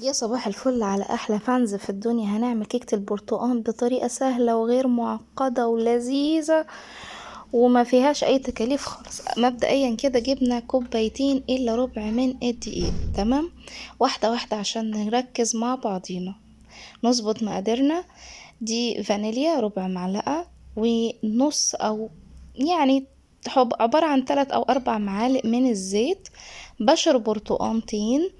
يا صباح الفل على أحلى fans في الدنيا. هنعمل كيكة البرتقال بطريقة سهلة وغير معقدة ولذيذة وما فيهاش أي تكاليف خالص. مبدئيا كده جبنا كوبايتين إلا ربع من الدقيق، تمام؟ واحدة واحدة عشان نركز مع بعضينا نظبط مقاديرنا. دي فانيليا ربع معلقة ونص، أو يعني عبارة عن 3 أو 4 معالق من الزيت، بشر برتقانتين،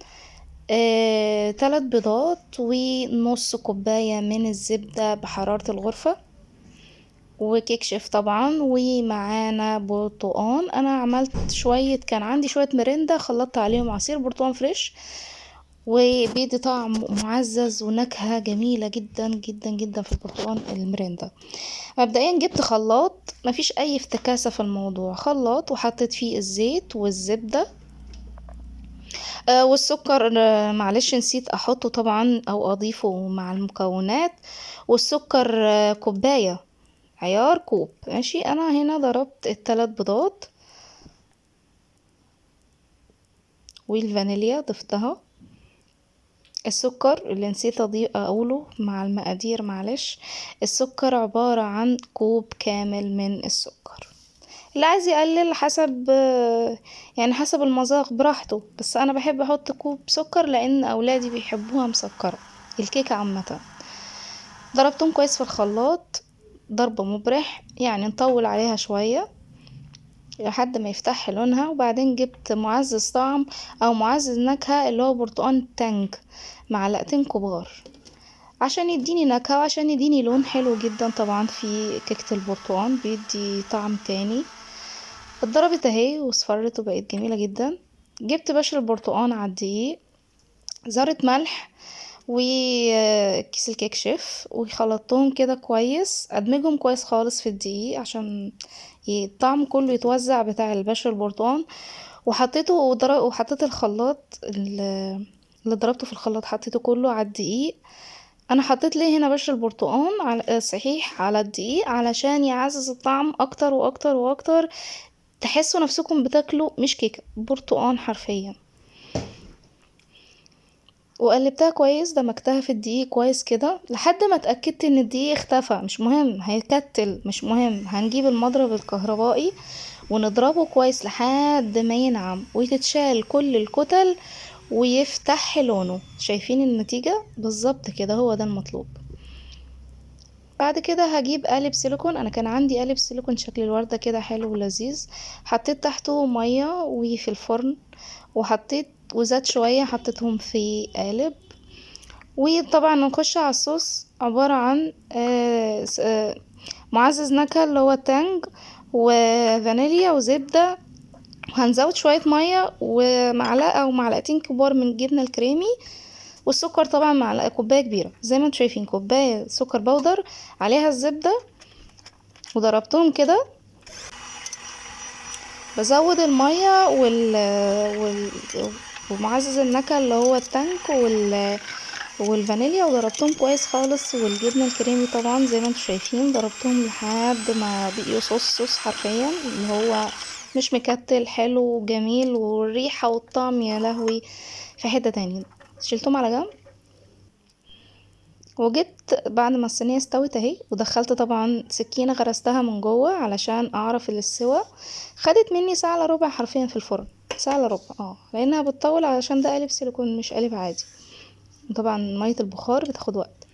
3 بيضات، ونص كوباية من الزبدة بحرارة الغرفة، وكيك شيف طبعا، ومعانا برتقان. أنا عملت شوية، كان عندي شوية مرندة خلطت عليهم عصير برتقان فريش، وبيدي طعم معزز ونكهة جميلة جدا جدا جدا في البرتقان المرندة. مبدئيا جبت خلاط، مفيش أي افتكاسة في الموضوع، خلاط وحطيت فيه الزيت والزبدة، والسكر، معلش نسيت احطه طبعا او اضيفه مع المكونات. والسكر، كوباية عيار كوب، ماشي. انا هنا ضربت الثلاث بيضات والفانيليا ضفتها، السكر اللي نسيت اقوله مع المقادير معلش، السكر عبارة عن كوب كامل من السكر. اللي عايز يقلل حسب المذاق براحته، بس انا بحب احط كوب سكر لان اولادي بيحبوها مسكرة الكيكة عامة. ضربتهم كويس في الخلاط ضرب مبرح، يعني نطول عليها شوية لحد ما يفتح لونها. وبعدين جبت معزز طعم او معزز نكهة اللي هو برتقان تانج، معلقتين كبار عشان يديني نكهة وعشان يديني لون حلو جدا. طبعا في كيكة البرتقان بيدي طعم تاني. اتضربت اهي واصفرت وبقت جميلة جدا. جبت بشر البرتقان على الدقيق، ذرة ملح، وكيس الكيك شيف، وخلطتهم كده كويس، ادمجهم كويس خالص في الدقيق عشان الطعم كله يتوزع بتاع البشر البرتقان. وحطيت الخلاط اللي ضربته في الخلاط، حطيته كله على الدقيق. انا حطيت ليه هنا بشر البرتقان صحيح على الدقيق علشان يعزز الطعم اكتر واكتر واكتر، تحسوا نفسكم بتاكلوا مش كيكه، برتقان حرفيا. وقلبتها كويس، دمجتها في الدقيق كويس كده لحد ما اتأكدت ان الدقيق اختفى. مش مهم هيكتل، مش مهم، هنجيب المضرب الكهربائي ونضربه كويس لحد ما ينعم وتتشال كل الكتل ويفتح لونه. شايفين النتيجة بالظبط كده، هو ده المطلوب. بعد كده هجيب قالب سيليكون، انا كان عندي قالب سيليكون شكل الوردة كده حلو ولذيذ، حطيت تحته مية وفي الفرن، وحطيت وزاد شوية حطيتهم في قالب. وطبعا نخش على الصوص، عبارة عن معزز نكهة اللي هو تانج وفانيليا وزبدة، وهنزود شوية مية ومعلقة أو معلقتين كبار من الجبنة الكريمي، والسكر طبعا معلقة كوباية كبيرة زي ما انتم شايفين، كوباية سكر بودر عليها الزبدة، وضربتهم كده. بزود المية ومعزز النكهة اللي هو التانك والفانيليا، وضربتهم كويس خالص، والجبنة الكريمي طبعا زي ما انتم شايفين ضربتهم لحد ما بقيوا صوص صوص حرفيا، اللي هو مش مكتل، حلو وجميل، والريحة والطعم يا لهوي في حتة تاني. شلتهم على جنب، وجبت بعد ما الصينية استوت اهي، ودخلت طبعا سكينة غرستها من جوه علشان اعرف السوا. خدت مني ساعة الا ربع حرفيا في الفرن، ساعة الا ربع، لانها بتطول علشان ده قالب سيليكون مش قالب عادي، طبعا مية البخار بتاخد وقت.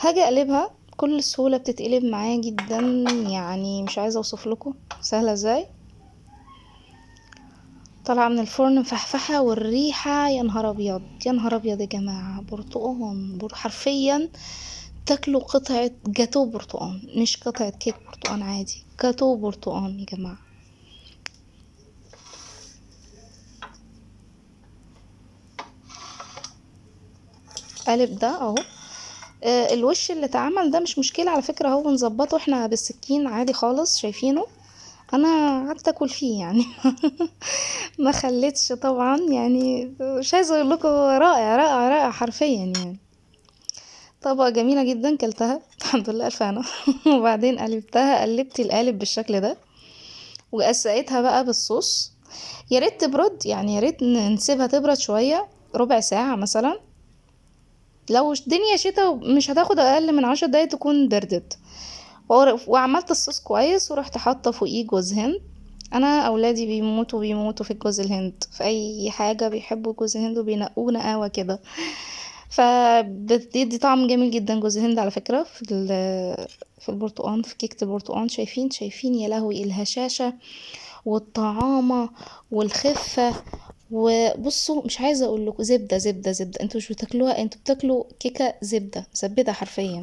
هاجي اقلبها بكل سهولة، بتتقلب معايا جدا، مش عايزة اوصف لكم سهلة ازاي. طالعة من الفرن مفحفحة، والريحة يا نهار ابيض، يا نهار ابيض يا جماعة، برتقان، حرفيا تاكلوا قطعة جاتو برتقان، مش قطعة كيك برتقان عادي، جاتو برتقان يا جماعة. قالب ده اهو، الوش اللي اتعمل ده مش مشكلة على فكرة، اهو بنظبطه احنا بالسكين عادي خالص، شايفينه انا قعدت اكل فيه ما خليتش طبعا، مش عايزه اقول لكم، رائع رائع رائع حرفيا. طبقه جميله جدا كلتها الحمد لله، الف هنا. وبعدين قلبت القالب بالشكل ده، وقسقتها بقى بالصوص. يا ريت تبرد، يا ريت نسيبها تبرد شويه، ربع ساعه مثلا. لو الدنيا شتا مش هتاخد اقل من 10 دقايق تكون بردت. وعملت الصوص كويس ورحت حاطه فوقيه جوز هند. انا اولادي بيموتوا بيموتوا في الجوز الهند، في اي حاجة بيحبوا جوز الهند وبينقوه نقاوه كده، فبتدي طعم جميل جدا جوز الهند على فكرة في البرتقان، في كيكة البرتقان. شايفين يا لهوي الهشاشه والطعامه والخفه. وبصوا مش عايزه اقول لكم، زبدة زبدة زبدة، انتوا مش بتاكلوها، انتوا بتاكلوا كيكة زبدة زبدة حرفيا،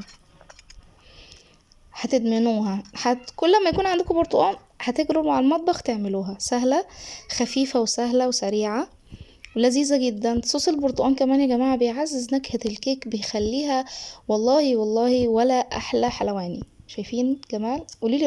هتدمنوها. كل ما يكون عندكم برتقان هتجروا على المطبخ تعملوها. سهلة خفيفة وسهلة وسريعة ولذيذه جدا. صوص البرتقان كمان يا جماعة بيعزز نكهة الكيك، بيخليها والله والله ولا احلى حلواني. شايفين جمال؟ قوليلي.